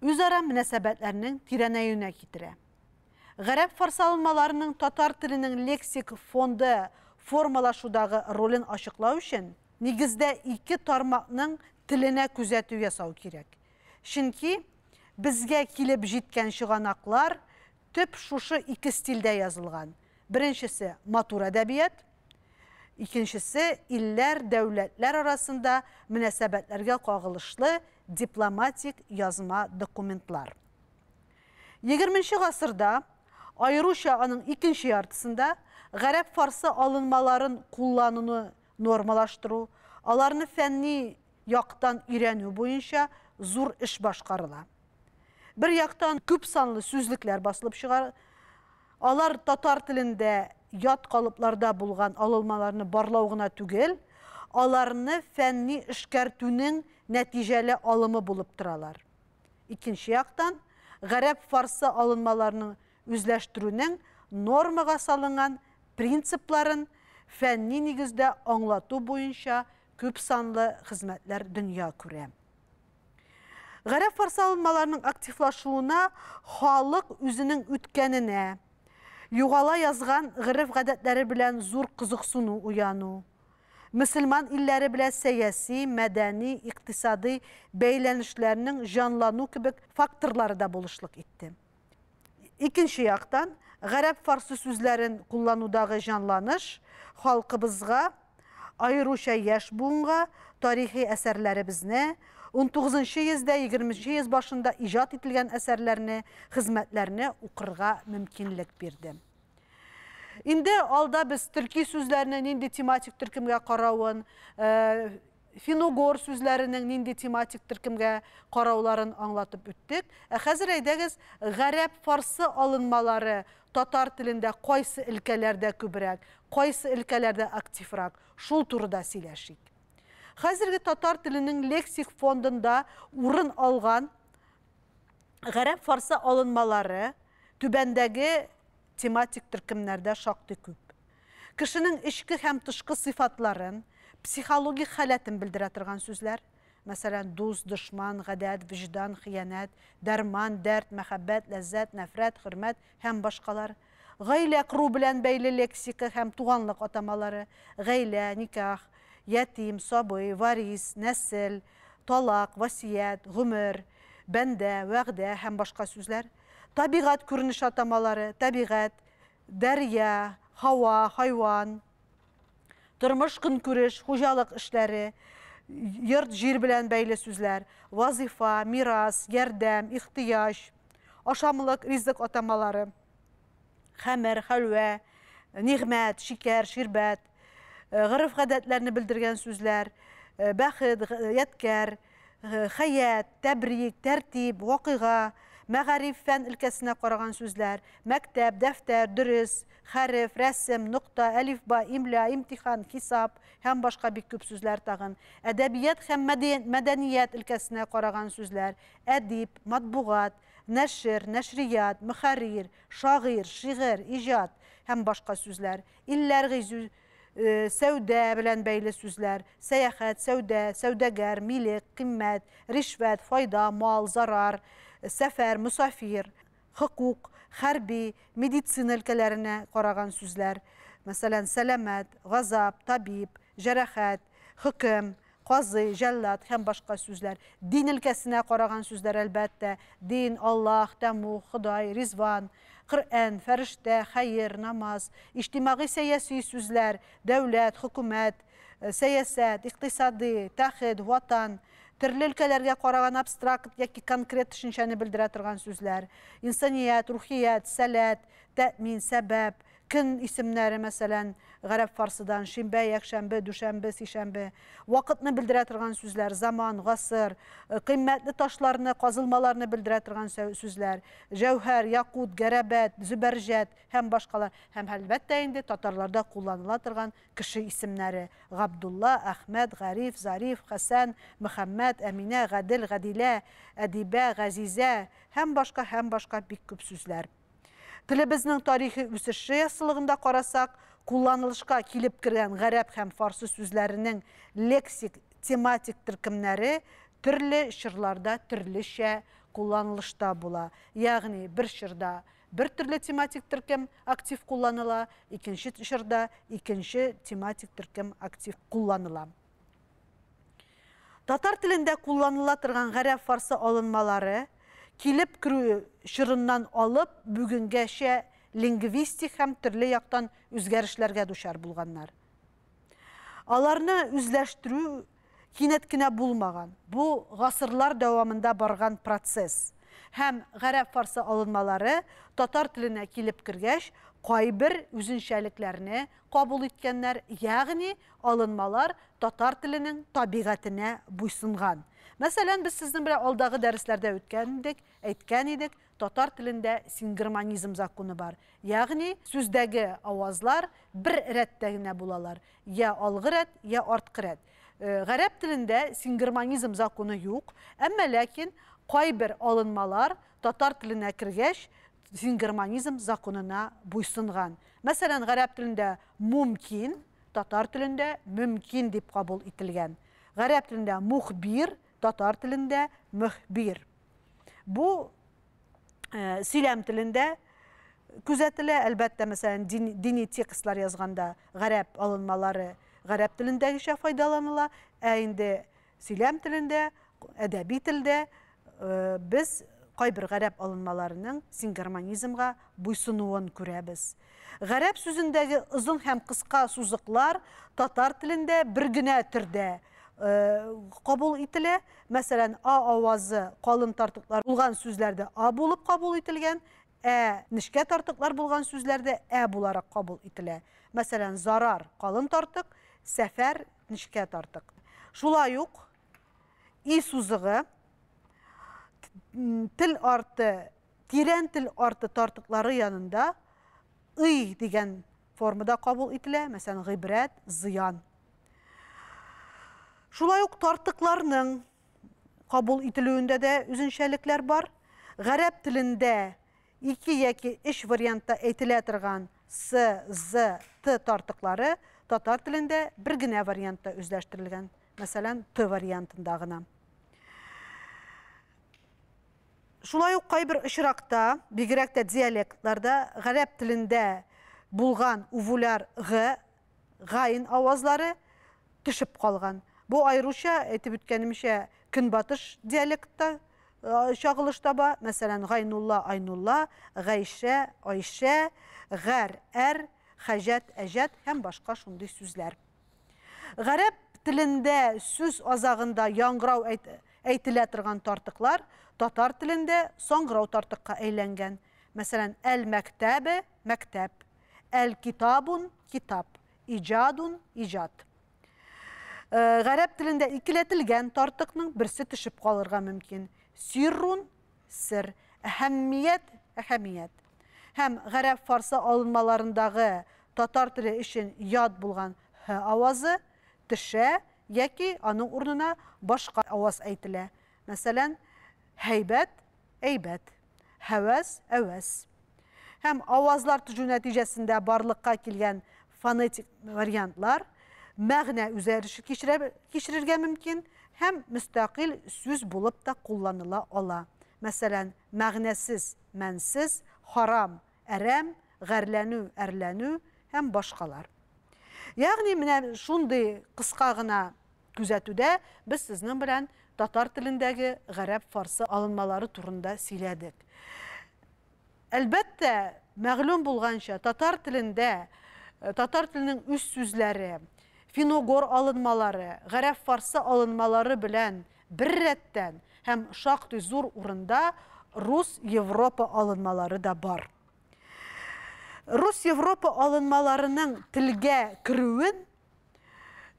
үзара мөнәсәбәтләрнең тирәнәюенә китерә. Гарәп-фарсы алынмаларының татар теленең лексик фонды формалашудагы ролен ачыклау өчен нигездә ике тармакның теленә күзәтү ясау кирәк. Чөнки безгә килеп җиткән чыганаклар төп шушы ике стильдә язылган. Беренчесе матур әдәбият, икенчесе илләр, дәүләтләр арасында мөнәсәбәтләргә кагылышлы дипломатик язма документлар. 20 гасырда, аеруча аның икенче яртысында, гарәп-фарсы алынмаларын куллануны нормалаштыру, аларны фәнни яктан өйрәнү буенча зур эш башкарыла. Бер яктан күп санлы сүзлекләр басылып чыга, алар татар телендә ят калыпларда булган алынмаларны барлау гына түгел, аларны фәнни эшкәртүнең нәтиҗәле алымы булып торалар. Икенче яктан, гарәп-фарсы алынмаларының үзләштерүнең нормага салынган принципларын фәнни нигездә аңлату буенча күп санлы хезмәтләр дөнья күрә. Гарәп-фарсы алынмаларының активлашуына халык үзенең үткәненә, югала язган гореф-гадәтләре белән зур кызыксыну уяну, мөселман илләре белән сәяси, мәдәни, икътисадый бәйләнешләрнең җанлану кебек факторлары да булышлык итте. Икенче яктан, гарәп-фарсы сүзләрен кулланудагы җанланыш халкыбызга, аеруча яшь буынга тарихи әсәрләребезне, 19 йөздә, 20 йөз башында иҗат ителгән әсәрләрне, хезмәтләрне укырга мөмкинлек бирде. Инде алда без төрки сүзләрне нинди тематик төркемгә каравын, фин-угор сүзләренең нинди тематик төркемгә карауларын аңлатып үттек. Ә хәзер әйдәгез гарәп-фарсы алынмалары татар телендә кайсы өлкәләрдә күбрәк, кайсы өлкәләрдә активрак, шул турыда сөйләшик. Хәзерге татар теленең лексик фондында урын алган гарәп-фарсы алынмалары түбәндәге тематик төркемнәрдә шактый күп. Кешенең эчке һәм тышкы сыйфатларын, психологик халәтен белдерә торган сүзләр. Мәсәлән, дус, дошман, гадәт, вөҗдан, хыянәт, дәрман, дәрт, мәхәббәт, ләззәт, нәфрәт, хөрмәт һәм башкалар. Гаилә кору белән бәйле лексика һәм туганлык атамалары, гаилә, никах, ятим, сабый, варис, нәсел, талак, васыять, гомер, бәндә, вәгъдә һәм башка сүзләр. Табигать күренеше атамалары, табигать, дәрья, һава, хайван. Тормыш, көнкүреш, хуҗалык эшләре, йорт-җир белән бәйле сүзләр, вазыйфа, мирас, ярдәм, ихтыяҗ, ашамлык, ризык атамалары, хәмер, хәлвә, нигъмәт, шикәр, ширбәт, гореф-гадәтләрне белдергән сүзләр, бәхет, ядкәр, хәят, тәбрик, тәртип, вакыйга, мәгариф, фән өлкәсенә караган сүзләр, мәктәп, дәфтәр, дөрес, хәреф, рәсем, нокта, әлифба, имля, имтихан, хисап һәм башка бик күп сүзләр тагын, әдәбият һәм мәдәният өлкәсенә караган сүзләр, әдип, матбугат, нәшер, нәшрият, мөхәррир, шагыйрь, шигырь, иҗат һәм башка сүзләр, илләр гизү, сәүдә белән бәйле сүзләр, сәяхәт, сәүдә, сәүдәгәр, милек, кыйммәт, ришвәт, файда, мал, зарар, сәфәр, мосафир, хокук, хәрби, медицина өлкәләренә караган сүзләр, мәсәлән, сәламәт, газап, табиб, җәрәхәт, хөкем, казый, җәллад һәм башка сүзләр. Дин өлкәсенә караган сүзләр, әлбәттә, дин, Аллаһ, тәмуг, Ходай, Ризван, Коръән, фәрештә, хәер, намаз, иҗтимагый-сәяси сүзләр, дәүләт, хөкүмәт, сәясәт, икътисади, тәхет, ватан, төрле өлкәләргә караган абстракт яки конкрет төшенчәне белдерә торган сүзләр, инсаният, рухият, сәләт, тәэмин, сәбәп, көн исемнәре, мәсәлән, гарәп-фарсыдан, шимбә, якшәмбе, дүшәмбе, сишәмбе, вакытны белдерә торган сүзләр, заман, гасыр, кыйммәтле ташларны, казылмаларны белдерә торган сүзләр, җәүһәр, якут, гәрәбәт, зөбәрҗәт һәм башкалар. Һәм, әлбәттә инде, татарларда кулланыла торган кеше исемнәре, Габдулла, Әхмәт, Гариф, Зариф, Хәсән, Мөхәммәт, Әминә, Гадел, Гадилә, Әдибә, Газизә һәм башка, һәм башка бик күп сүзләр. Телебезнең тарихи үсеше яссылыгында карасак, кулланылышка килеп кергән гарәп һәм фарсы сүзләренең лексик, тематик төркемнәре төрле чорларда төрлечә кулланылышта була. Ягъни бер чорда бер төрле тематик төркем актив кулланыла, икенче чорда икенче тематик төркем актив кулланыла. Татар телендә кулланыла торган гарәп-фарсы алынмалары килеп керү чорыннан алып бүгенгәчә лингвистик һәм төрле яктан үзгәрешләргә дучар булганнар. Аларны үзләштерү кинәт кенә булмаган. Бу гасырлар дәвамында барган процесс. Һәм гарәп-фарсы алынмалары татар теленә килеп кергәч, кайбер үзенчәлекләрне кабул иткәннәр, ягъни алынмалар татар теленең табигатенә буйсынган. Мәсәлән, без сезнең белән алдагы дәресләрдә үткән идек, әйткән идек, татар телендә сингармонизм законы бар. Ягъни сүздәге авазлар бер рәттә генә булалар, я алгы рәт, я арткы рәт. Гарәп телендә сингармонизм законы юк, әмма ләкин кайбер алынмалар татар теленә кергәч, сингармонизм законына буйсынган. Мәсәлән, гарәп телендә мумкин, татар телендә мөмкин дип кабул ителгән. Гарәп телендә мухбир, татар телендә мөхбир. Бу сөйләм телендә күзәтелә. Әлбәттә, мәсәлән, дини текстлар язганда гарәп алынмалары гарәп телендәгечә файдаланыла, ә инде сөйләм телендә, әдәби телдә без кайбер гарәп алынмаларының сингармонизмга буйсынуын күрәбез. Гарәп сүзендәге озын һәм кыска сузыклар татар телендә бер генә төрдә кабул ителә. Мәсәлән, а авазы калын тартыклар булган сүзләрдә а булып кабул ителгән, ә нечкә тартыклар булган сүзләрдә ә буларак кабул ителә. Мәсәлән, зарар калын тартык, сәфәр нечкә тартык. Шулай ук и сузыгы тел арты, тирән тел арты тартыклары янында ый дигән формада кабул ителә, мәсәлән, гыйбрәт, зыян. Шулай ук тартыкларның кабул ителүендә дә үзенчәлекләр бар. Гарәп телендә ике яки өч вариантта әйтелә торган с, з, т тартыклары татар телендә бер генә вариантта үзләштерелгән. Мәсәлән, Т вариантында гына. Шулай ук кайбер очракта, бигрәк тә диалектларда, гарәп телендә булган увуляр г, гайн авазлары төшеп калган. Бу аеруча, әйтеп үткәнемчә, көнбатыш диалектта чагылыш таба. Мәсәлән, Гайнулла, Айнулла, Гайшә, Айшә, гәр, әр, хаҗәт, әҗәт һәм башка шундый сүзләр. Гарәп телендә сүз азагында яңгырау әйтелә торган тартыклар татар телендә саңгырау тартыкка әйләнгән. Мәсәлән, әл-мәктәбе, мәктәп, әл-китабун, китап, иҗадун, иҗат. Гарәп телендә икеләтелгән тартыкның берсе төшеп калырга мөмкин. Сиррун, сер, әһәммият, әһәмият. Һәм гарәп-фарсы алынмаларындагы татар теле өчен ят булган һ авазы төшә яки аның урынына башка аваз әйтелә. Мәсәлән, һәйбәт, әйбәт, һәвәс, әвәс. Һәм авазлар төзү нәтиҗәсендә барлыкка килгән фонетик вариантлар мәгънә үзгәреше кичерергә мөмкин һәм мөстәкыйль сүз булып та кулланыла ала. Мәсәлән, мәгънәсез, мәнсез, харам, әрәм, гарьләнү, әрләнү һәм башкалар. Ягъни менә шундый кыска гына күзәтүдә без сезнең белән татар телендәге гарәп-фарсы алынмалары турында сөйләдек. Әлбәттә, мәгълүм булганча, татар телендә татар теленең үз сүзләре, финогор алынмалары, гарәп-фарсы алынмалары белән бер рәттән һәм шактый зур урында рус-европа алынмалары да бар. Рус-европа алынмаларының телгә керүен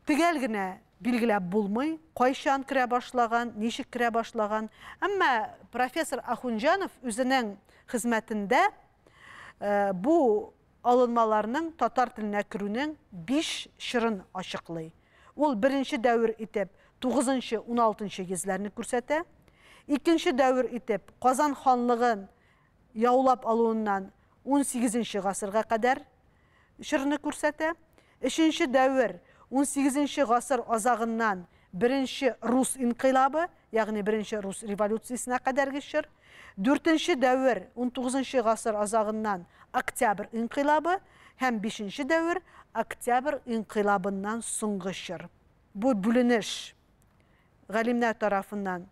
төгәл генә билгеләп булмый, кайчан керә башлаган, ничек керә башлаган. Әмма профессор Ахунҗанов үзенең хезмәтендә бу алынмаларның татар теленә керүнең 5 чорын ачыклый. Ул беренче дәвер итеп 9-16 йөзләрне күрсәтә. Икенче дәвер итеп Казан ханлыгын яулап алуыннан 18 гасырга кадәр чорны күрсәтә. Өченче дәвер 18 гасыр азагыннан беренче рус инкыйлабы, ягъни беренче рус революциясенә кадәрге чор. Дүртенче дәвер 19 гасыр азагыннан Октябрь инкыйлабы һәм бишенче дәвер Октябрь инкыйлабыннан соңгы чор. Бу бүленеш галимнәр тарафыннан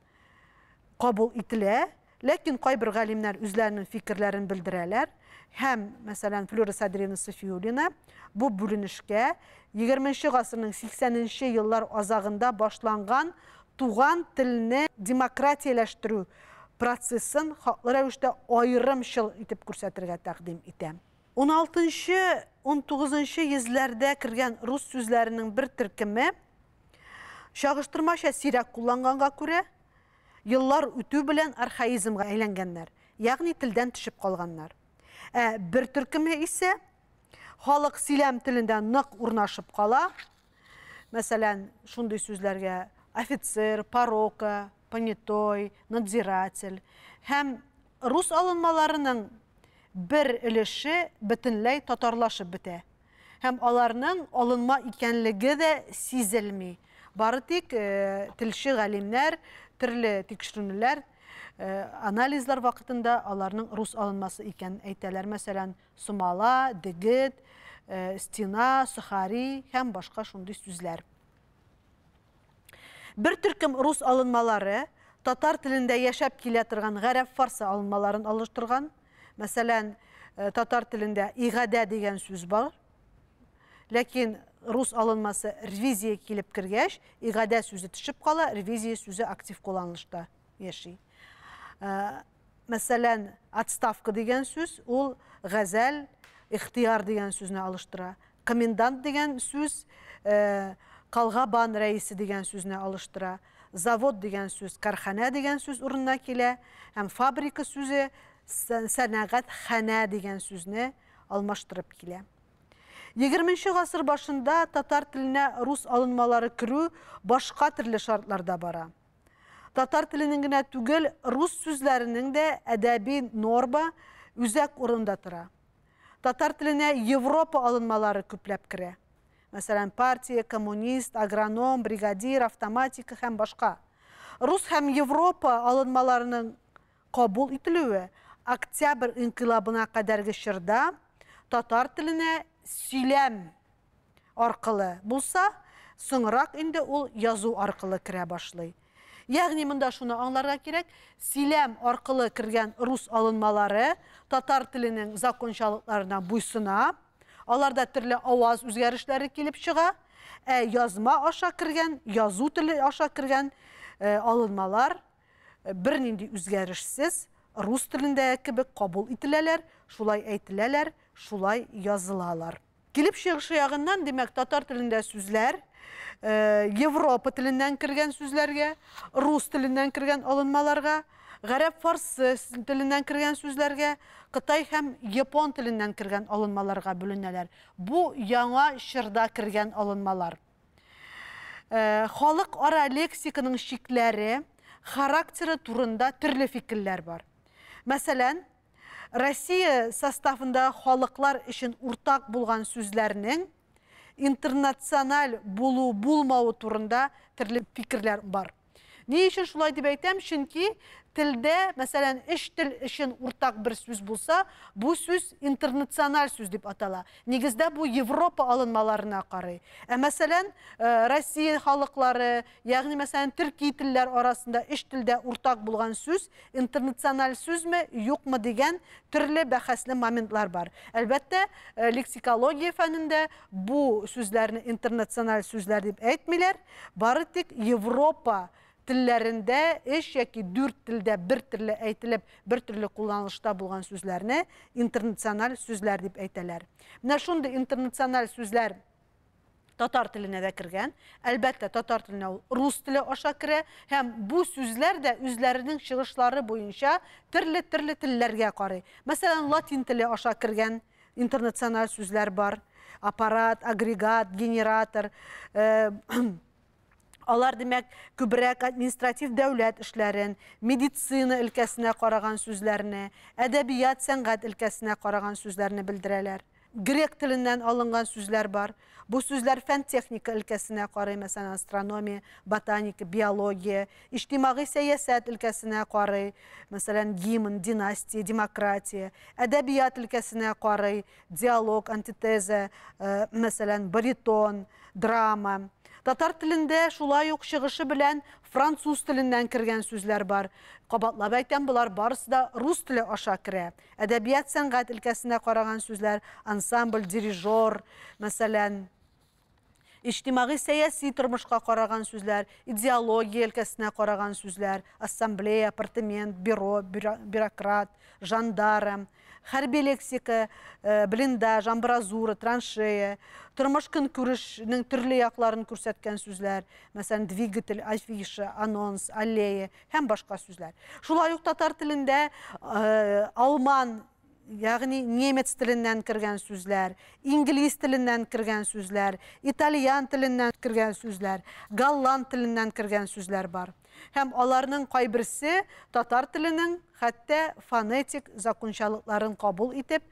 кабул ителә, ләкин кайбер галимнәр үзләренең фикерләрен белдерәләр һәм, мәсәлән, Флюра Садриевна Софиуллина бу бүленешкә 20 гасырның 80 еллар азагында башланган туган телне демократияләштерү процессын хаклы рәвештә аерым чыл итеп күрсәтергә тәкъдим итә. 16-19 йөзләрдә кергән рус сүзләренең бер төркеме чагыштырмача сирәк кулланганга күрә, еллар үтү белән архаизмга әйләнгәннәр, ягъни телдән төшеп калганнар. Ә бер төркеме исә халык сөйләм телендә нык урнашып кала. Мәсәлән, шундый сүзләргә офицер, порока, понятой, надзиратель һәм рус алынмаларының бер өлеше бөтенләй татарлашып бетә. Һәм аларның алынма икәнлеге дә сизелми. Бары тик телче галимнәр, төрле тикшеренүләр, анализлар вакытында аларның рус алынмасы икәнен әйтәләр. Мәсәлән, сумала, дегет, стена, сухари һәм башка шундый сүзләр. Бер төркем рус алынмалары татар телендә яшәп килә торган гарәп-фарсы алынмаларын алыштырган. Мәсәлән, татар телендә игадә дигән сүз бар. Ләкин рус алынмасы ревизия килеп кергәч, игадә сүзе төшеп кала, ревизия сүзе актив кулланылышта яши. Мәсәлән, отставка дигән сүз ул газәл, ихтияр дигән сүзне алыштыра. Комендант дигән сүз калгабан рәисе дигән сүзне алыштыра. Завод дигән сүз карханә дигән сүз урынына килә һәм фабрика сүзе сәнәгать ханә дигән сүзне алмаштырып килә. 20 гасыр башында татар теленә рус алынмалары керү башка төрле шартларда бара. Татар теленең генә түгел, рус сүзләренең дә әдәби норма үзәк урында тора. Татар теленә Европа алынмалары күпләп керә. Мәсәлән, партия, коммунист, агроном, бригадир, автоматика һәм башка. Рус һәм Европа алынмаларының кабул ителүе Октябрь инкыйлабына кадәрге чорда татар теленә сөйләм аркылы булса, соңрак инде ул язу аркылы керә башлый. Ягъни монда шуны аңларга кирәк, сөйләм аркылы кергән рус алынмалары татар теленең закончалыкларына буйсына, аларда төрле аваз үзгәрешләре килеп чыга, ә язма аша кергән, язу теле аша кергән алынмалар бернинди үзгәрешсез рус телендәге кебек кабул ителәләр, шулай әйтеләләр, шулай язылалар. Килеп чыгышы ягыннан, димәк, татар телендә сүзләр Европа теленнән кергән сүзләргә, рус теленнән кергән алынмаларга, гарәп-фарсы теленнән кергән сүзләргә, кытай һәм япон теленнән кергән алынмаларга бүленәләр. Бу яңа чорда кергән алынмалар. Халыкара лексиканың чикләре, характеры турында төрле фикерләр бар. Мәсәлән, Россия составындагы халыклар өчен уртак булган сүзләрнең интернациональ булу булмавы турында төрле фикерләр бар. Ни өчен шулай дип әйтәм? Чөнки телдә, мәсәлән, өч тел өчен уртак бер сүз булса, бу сүз интернациональ сүз дип атала. Нигездә бу Европа алынмаларына карый. Ә мәсәлән, Россия халыклары, ягъни мәсәлән, төрки телләр арасында өч телдә уртак булган сүз интернациональ сүзме, юкмы дигән төрле бәхәсле моментлар бар. Әлбәттә, лексикология фәнендә бу сүзләрне интернациональ сүзләр дип әйтмиләр, бары тик Европа телләрендә өч яки дүрт телдә бер төрле әйтелеп, бер төрле кулланылышта булган сүзләрне интернациональ сүзләр дип әйтәләр. Менә шундый интернациональ сүзләр татар теленә дә кергән. Әлбәттә, татар теленә ул рус теле аша керә һәм бу сүзләр дә үзләренең чыгышлары буенча төрле-төрле телләргә карый. Мәсәлән, латин теле аша кергән интернациональ сүзләр бар. Аппарат, агрегат, генератор, алар, димәк, күбрәк административ дәүләт эшләрен, медицина өлкәсенә караган сүзләрне, әдәбият, сәнгать өлкәсенә караган сүзләрне белдерәләр. Грек теленнән алынган сүзләр бар. Бу сүзләр фән-техника өлкәсенә карый, мәсәлән, астрономия, ботаника, биология, иҗтимагый сәясәт өлкәсенә карый, мәсәлән, гимн, династия, демократия, әдәбият өлкәсенә карый, диалог, антитеза, мәсәлән, баритон, драма. Татар телендә шулай ук чыгышы белән француз теленнән кергән сүзләр бар. Кабатлап әйтәм, болар барысы да рус теле аша керә. Әдәбият, сәнгать өлкәсенә караган сүзләр, ансамбль, дирижер, мәсәлән, иҗтимагый сәяси тормышка караган сүзләр, идеология өлкәсенә караган сүзләр, ассамблея, апартамент, бюро, бюрократ, жандарм, хәрби лексика, блиндаж, амбразура, траншея, тормыш көнкүрешнең төрле якларын күрсәткән сүзләр, мәсәлән, двигатель, афиша, анонс, аллея һәм башка сүзләр. Шулай ук татар телендә алман, ягъни немец теленнән кергән сүзләр, инглиз теленнән кергән сүзләр, итальян теленнән кергән сүзләр, голланд теленнән кергән сүзләр бар. Һәм аларның кайберсе татар теленең хәтта фонетик закончалыкларын кабул итеп,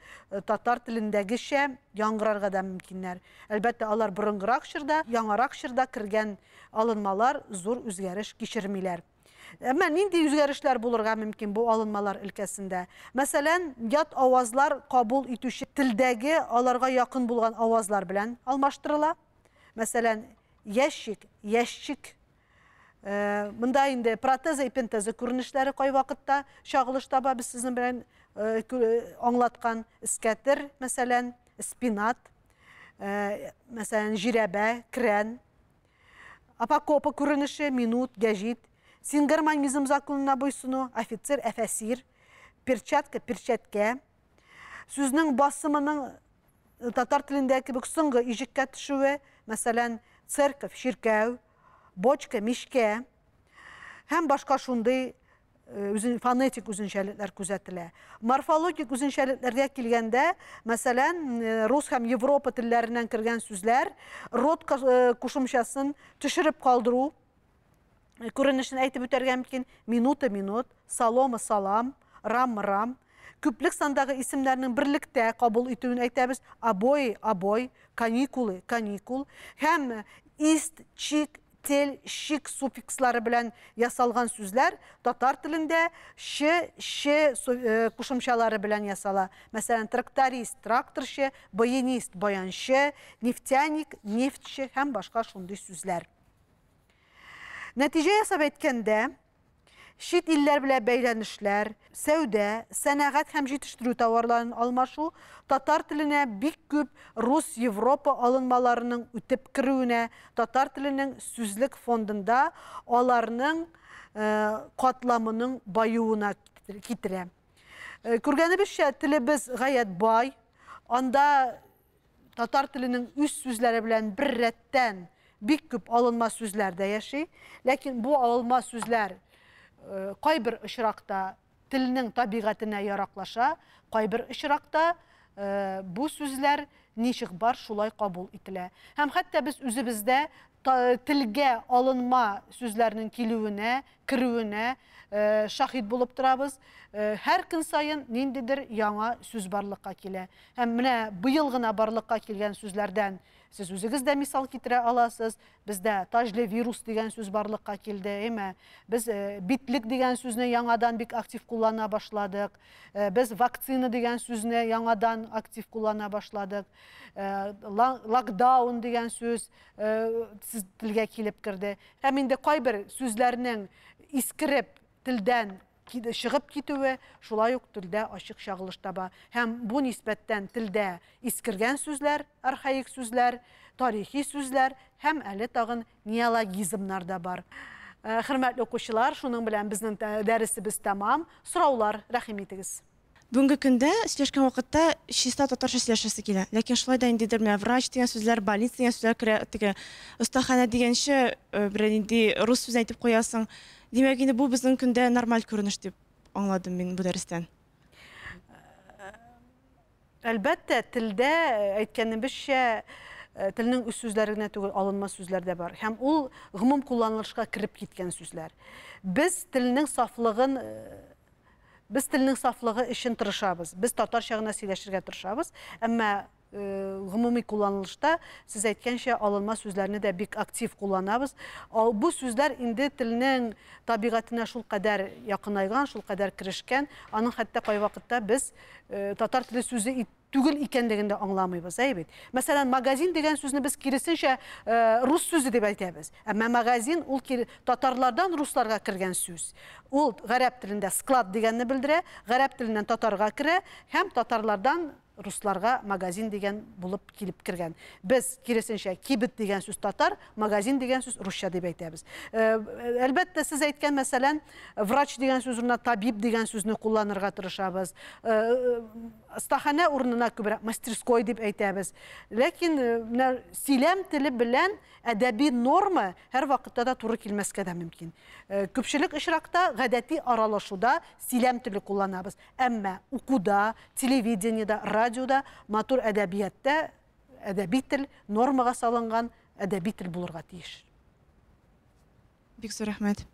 татар телендәгечә яңгырарга да мөмкиннәр. Әлбәттә, алар борынгырак чорда, яңарак чорда кергән алынмалар зур үзгәреш кичермиләр. Әмма нинди үзгәрешләр булырга мөмкин бу алынмалар өлкәсендә? Мәсәлән, ят авазлар кабул итүче телдәге аларга якын булган авазлар белән алмаштырыла. Мәсәлән, ящик, ящик. Монда инде протеза, эпентеза күренешләре кайвакытта чагылыш таба, без сезнең белән аңлаткан эскәтер, мәсәлән, спинат, мәсәлән, жирәбә, крән. Апокопа күренеше, минут, гәҗит, сингармонизм законына буйсыну, офицер, әфәсир, перчатка, перчәткә. Сүзнең басымының татар телендәге кебек соңгы иҗеккә төшүе, мәсәлән, церковь, чиркәү, бочка, мичкә һәм башка шундый фонетик үзенчәлекләр күзәтелә. Морфологик үзенчәлекләргә килгәндә, мәсәлән, рус һәм Европа телләреннән кергән сүзләр род кушымчасын төшереп калдыру күренешен әйтеп үтәргә мөмкин. Минута, минут, солома, салам, рам, рам. Күплек сандагы исемнәрнең берлектә кабул итүен әйтәбез. Обои, обой, каникулы, каникул. Һәм ист, чик, тел, щик суффикслары белән ясалган сүзләр татар телендә ч, щ кушымчалары белән ясала. Мәсәлән, тракторист, тракторчы, баянист, баянчы, нефтяник, нефтьче һәм башка шундый сүзләр. Нәтиҗә ясап әйткәндә, чит илләр белән бәйләнешләр, сәүдә, сәнәгать һәм җитештерү товарларын алмашу татар теленә бик күп рус, Европа алынмаларының үтеп керүенә, татар теленең сүзлек фондында аларның катламының баюына китерә. Күргәнебезчә, телебез гаять бай. Анда татар теленең үз сүзләре белән бер рәттән бик күп алынма сүзләр дә яши. Ләкин бу алынма сүзләр кайбер очракта телнең табигатенә яраклаша, кайбер очракта бу сүзләр ничек бар, шулай кабул ителә. Һәм хәтта без үзебездә телгә алынма сүзләрнең килүенә, керүенә шаһит булып торабыз. Һәр көн саен ниндидер яңа сүз барлыкка килә. Һәм менә быел гына барлыкка килгән сүзләрдән сез үзегез дә мисал китерә аласыз. Бездә таҗлы вирус дигән сүз барлыкка килде, әйме? Без битлек дигән сүзне яңадан бик актив куллана башладык. Без вакцина дигән сүзне яңадан актив куллана башладык. Локдаун дигән сүз сез телгә килеп керде. Һәм инде кайбер сүзләрнең искереп телдән чыгып китүе шулай ук телдә ачык чагылыш таба. Һәм бу нисбәттән телдә искергән сүзләр, архаик сүзләр, тарихи сүзләр һәм әле тагын неологизмнар да бар. Хөрмәтле укучылар, шуның белән безнең дәресебез тәмам. Сораулар, рәхим итегез. Бүгенге көндә сөйләшкән вакытта чиста татарча сөйләшәсе килә. Ләкин шулай да ниндидер менә врач дигән сүзләр, больница дигән сүзләр керә, теге остаханә дигәнче берәр нинди рус сүзен әйтеп куясың. Димәк, инде бу безнең көндә нормаль күренеш дип аңладым мин бу дәрестән. Әлбәттә, телдә әйткәнебезчә, телнең үз сүзләре генә түгел, алынма сүзләр дә бар. Һәм ул гомум кулланылышка кереп киткән сүзләр. Без телнең сафлыгын Без телнең сафлыгы өчен тырышабыз. Без татарча гына сөйләшергә тырышабыз. Әмма гомуми кулланылышта, сез әйткәнчә, алынма сүзләрне дә бик актив кулланабыз. Бу сүзләр инде телнең табигатенә шул кадәр якынайган, шул кадәр керешкән, аның хәтта кайвакытта без татар теле сүзе түгел икәнлеген дә аңламыйбыз, әй бит. Мәсәлән, магазин дигән сүзне без киресенчә рус сүзе дип әйтәбез. Әмма магазин ул татарлардан русларга кергән сүз. Ул гарәп телендә склад дигәнне белдерә, гарәп теленнән татарга керә һәм татарлардан русларга магазин дигән булып килеп кергән. Без киресенчә кибет дигән сүз татар, магазин дигән сүз русча дип әйтәбез. Әлбәттә, сез әйткән, мәсәлән, врач дигән сүз урынына табиб дигән сүзне кулланырга тырышабыз. Остаханә урынына күбрәк мастерской дип әйтәбез. Ләкин менә сөйләм теле белән әдәби норма һәр вакытта да туры килмәскә дә мөмкин. Күпчелек очракта гадәти аралашуда сөйләм теле кулланабыз. Әмма укуда, телевидениедә, радиода, матур әдәбиятта әдәби тел нормага салынган әдәби тел булырга тиеш. Бик зур рәхмәт.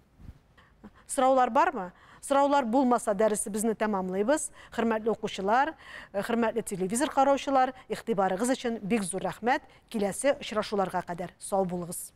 Сораулар бармы? Сораулар булмаса, дәресебезне тәмамлыйбыз. Хөрмәтле укучылар, хөрмәтле телевизор караучылар, игътибарыгыз өчен бик зур рәхмәт. Киләсе очрашуларга кадәр сау булыгыз.